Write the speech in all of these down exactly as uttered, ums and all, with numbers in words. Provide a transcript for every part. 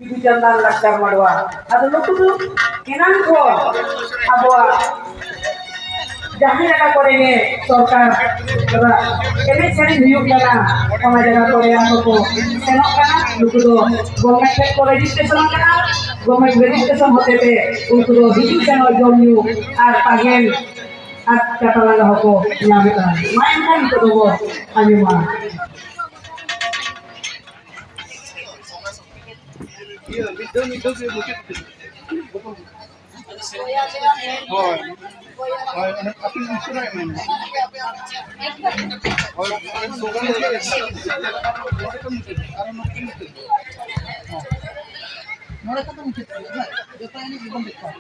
ᱵᱤᱫᱩ ᱪᱟᱸᱫᱟᱱ ᱞᱟᱠᱪᱟᱨ ᱢᱟᱰᱣᱟ᱾ ᱟᱫᱚ ᱱᱩᱠᱩ ᱫᱚ ᱮᱱᱟᱝ ᱠᱷᱚᱱ ᱟᱵᱚᱣᱟᱜ ᱡᱟᱦᱟᱸ ᱡᱟᱭᱜᱟ ᱠᱚᱨᱮ ᱜᱮ ᱥᱚᱨᱠᱟᱨ ᱮᱱᱮᱡ ᱥᱮᱨᱮᱧ ᱦᱩᱭᱩᱜ ᱠᱟᱱᱟ, ᱚᱱᱟ ᱡᱟᱭᱜᱟ ᱠᱚᱨᱮ ᱟᱠᱚ ᱠᱚ ᱥᱮᱱᱚᱜ ᱠᱟᱱᱟ᱾ ᱱᱩᱠᱩ ᱫᱚ ᱜᱚᱵᱷᱢᱮᱱᱴ ᱴᱷᱮᱱ ᱠᱚ ᱨᱮᱡᱤᱥᱴᱨᱮᱥᱚᱱ ᱠᱟᱱᱟ᱾ ᱜᱚᱵᱷᱢᱮᱱᱴ ᱨᱮᱡᱤᱥᱴᱨᱮᱥᱚᱱ ᱦᱚᱛᱮ ᱛᱮ ᱩᱱᱠᱩ ᱫᱚ ᱦᱤᱡᱩᱜ ᱥᱮᱱᱚᱜ, ᱡᱚᱢ ᱧᱩ ᱟᱨ ᱛᱟᱦᱮᱱ ᱟᱨ ᱠᱟᱴᱟ ᱞᱟᱸᱜᱟ ᱦᱚᱸᱠᱚ ᱧᱟᱢᱮᱫᱼᱟ᱾ ᱢᱟ ᱮᱱᱠᱷᱟᱱ ᱱᱤᱛᱚᱜ ᱫᱚᱵᱚ ᱟᱸᱡᱚᱢᱟ᱾ ᱦᱳᱭ᱾ ᱦᱳᱭ, ᱚᱱᱟ ᱟᱯᱮ ᱩᱥᱟᱹᱨᱟᱭ ᱢᱮ᱾ ᱦᱳᱭ, ᱦᱳᱭ, ᱥᱚᱵ ᱱᱚᱰᱮ ᱠᱷᱚᱱ ᱢᱩᱪᱟᱹᱫ᱾ ᱟᱨ ᱱᱚᱰᱮ ᱠᱷᱚᱱ ᱢᱩᱪᱟᱹᱫ᱾ ᱱᱚᱰᱮ ᱠᱷᱚᱱ ᱫᱚ ᱢᱩᱪᱟᱹᱫ ᱠᱟᱱᱟ᱾ ᱡᱚᱛᱚ ᱮᱱᱮᱡ ᱜᱮᱵᱚᱱ ᱫᱮᱠᱷᱟᱣᱟ᱾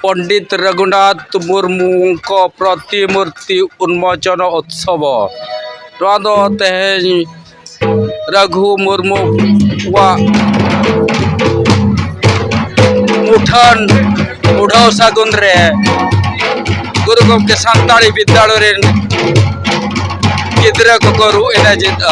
ᱯᱚᱱᱰᱤᱛ ᱨᱚᱜᱷᱩᱱᱟᱛᱷ ᱢᱩᱨᱢᱩ ᱠᱚ ᱯᱨᱚᱛᱤᱢᱩᱨᱛᱤ ᱩᱱᱢᱳᱪᱚᱱ ᱩᱛᱥᱚᱵ᱾ ᱱᱚᱣᱟ ᱫᱚ ᱛᱮᱦᱮᱧ ᱨᱟᱹᱜᱷᱩ ᱢᱩᱨᱢᱩᱣᱟᱜ ᱢᱩᱴᱷᱟᱹᱱ ᱩᱰᱷᱟᱹᱣ ᱥᱟᱹᱜᱩᱱ ᱨᱮ ᱜᱩᱨᱩ ᱜᱚᱢᱠᱮ ᱥᱟᱱᱛᱟᱲᱤ ᱵᱤᱫᱽᱫᱟᱹᱜᱟᱲ ᱨᱮᱱ ᱜᱤᱫᱽᱨᱟᱹ ᱠᱚᱠᱚ ᱨᱩ ᱮᱱᱮᱡᱮᱫᱼᱟ᱾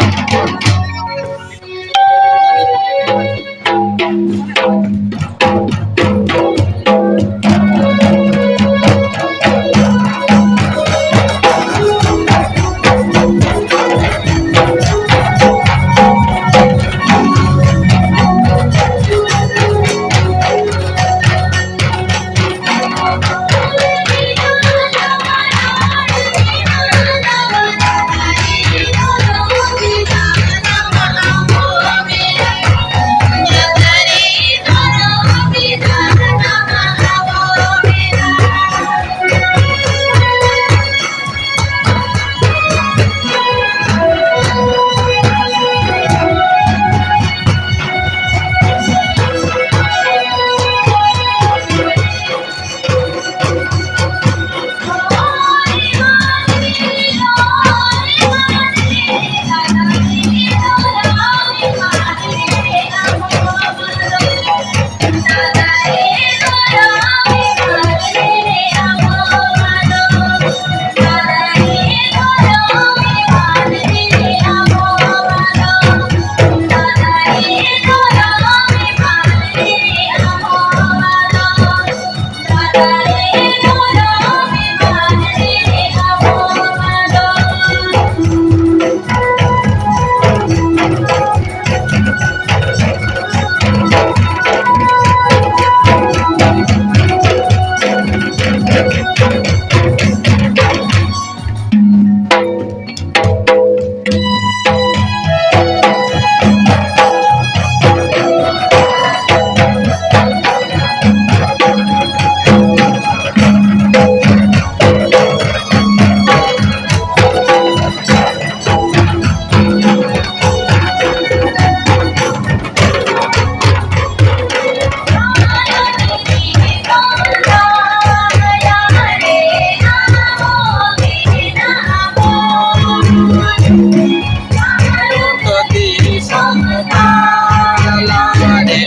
ᱛᱟᱞᱟᱨᱮ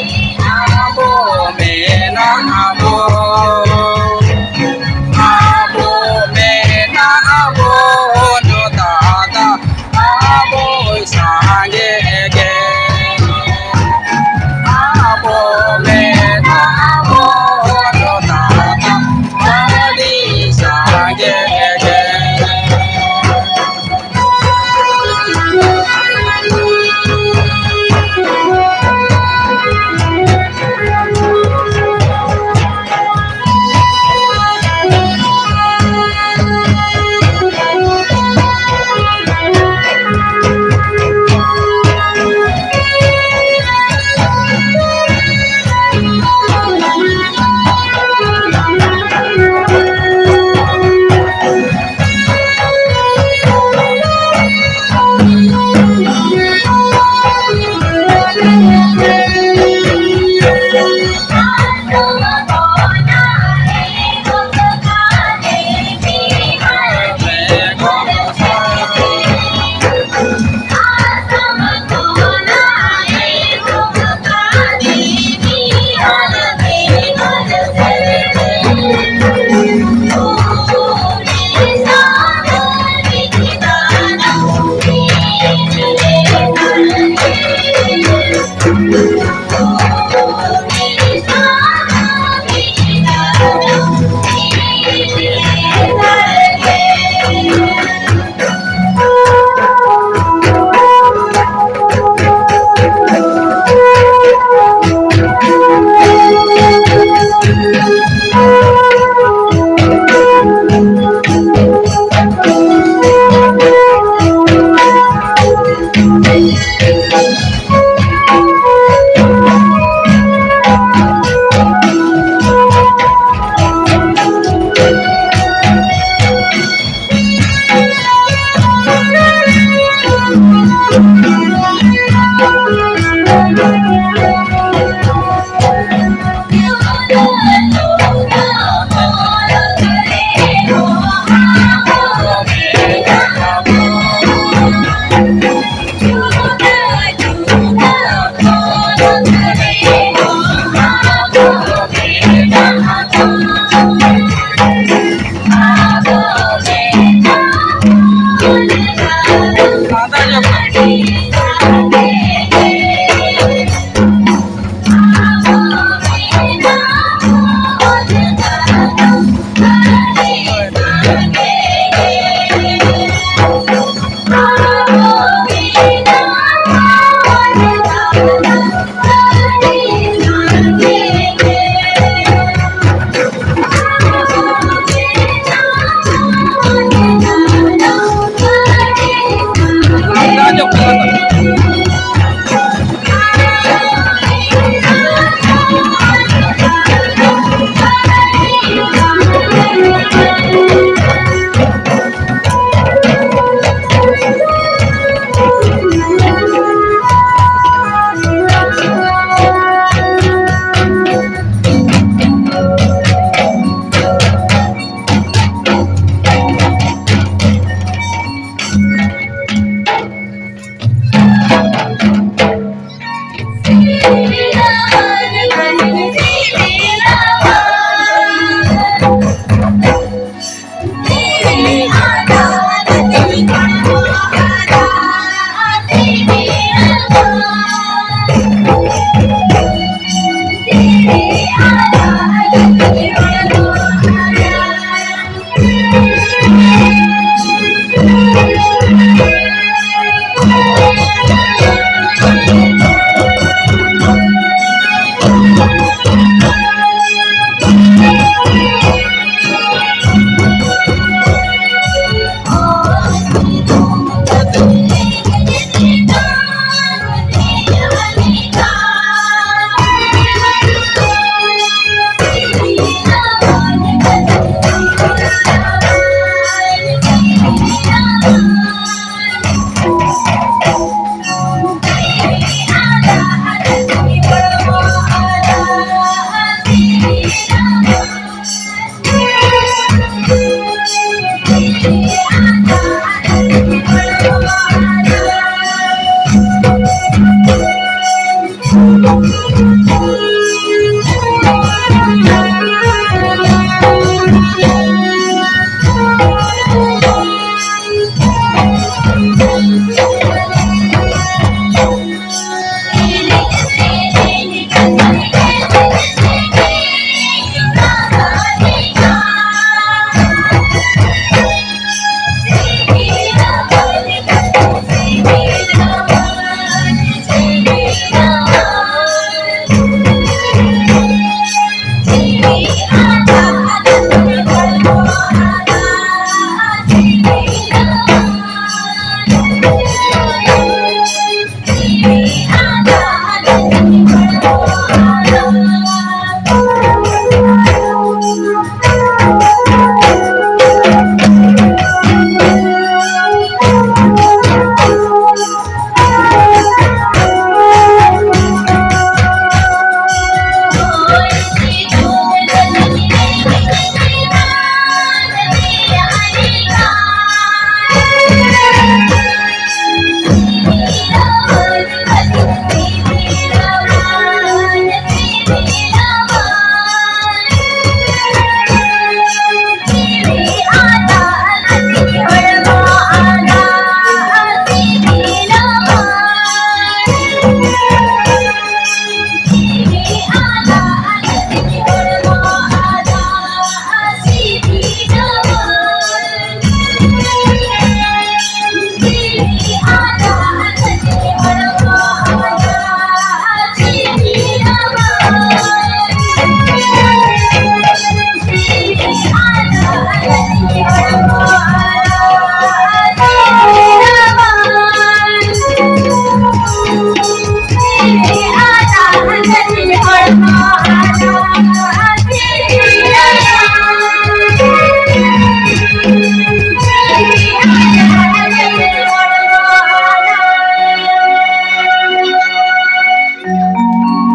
ᱟᱵᱚ ᱢᱮᱱᱟᱜ ᱟᱵᱚ, ᱟᱵᱚ ᱢᱮᱱᱟᱜ ᱟᱵᱚ ᱫᱟᱫᱟ, ᱟᱵᱚ ᱥᱟᱸᱜᱮ ᱜᱮ᱾ ᱟᱵᱚ ᱢᱮᱱᱟᱜ ᱟᱵᱚ ᱫᱟᱫᱟ, ᱟᱹᱰᱤ ᱥᱟᱸᱜᱮ ᱜᱮ᱾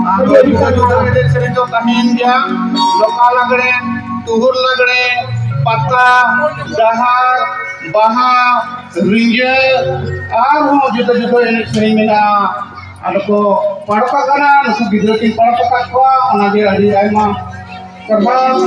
ᱟᱨ ᱡᱩᱫᱟᱹ ᱡᱩᱫᱟᱹ ᱮᱱᱮᱡ ᱥᱮᱨᱮᱧ ᱫᱚ ᱛᱟᱦᱮᱸᱭᱮᱱ ᱜᱮᱭᱟ᱾ ᱞᱚᱠᱟ ᱞᱟᱜᱽᱲᱮ, ᱛᱩᱦᱩᱨ ᱞᱟᱜᱽᱲᱮ, ᱯᱟᱛᱟ, ᱰᱟᱦᱟᱨ, ᱵᱟᱦᱟ, ᱨᱤᱸᱡᱟᱹ, ᱟᱨᱦᱚᱸ ᱡᱩᱫᱟᱹ ᱡᱩᱫᱟᱹ ᱮᱱᱮᱡ ᱥᱮᱨᱮᱧ ᱢᱮᱱᱟᱜᱼᱟ᱾ ᱟᱫᱚ ᱠᱚ ᱯᱟᱨᱚᱠᱟᱜ ᱠᱟᱱᱟ, ᱱᱩᱠᱩ ᱜᱤᱫᱽᱨᱟᱹ ᱠᱤᱱ ᱯᱟᱨᱚᱠ ᱟᱠᱟᱫ ᱠᱚᱣᱟ, ᱚᱱᱟᱜᱮ ᱟᱹᱰᱤ ᱟᱭᱢᱟ ᱥᱟᱨᱦᱟᱣ᱾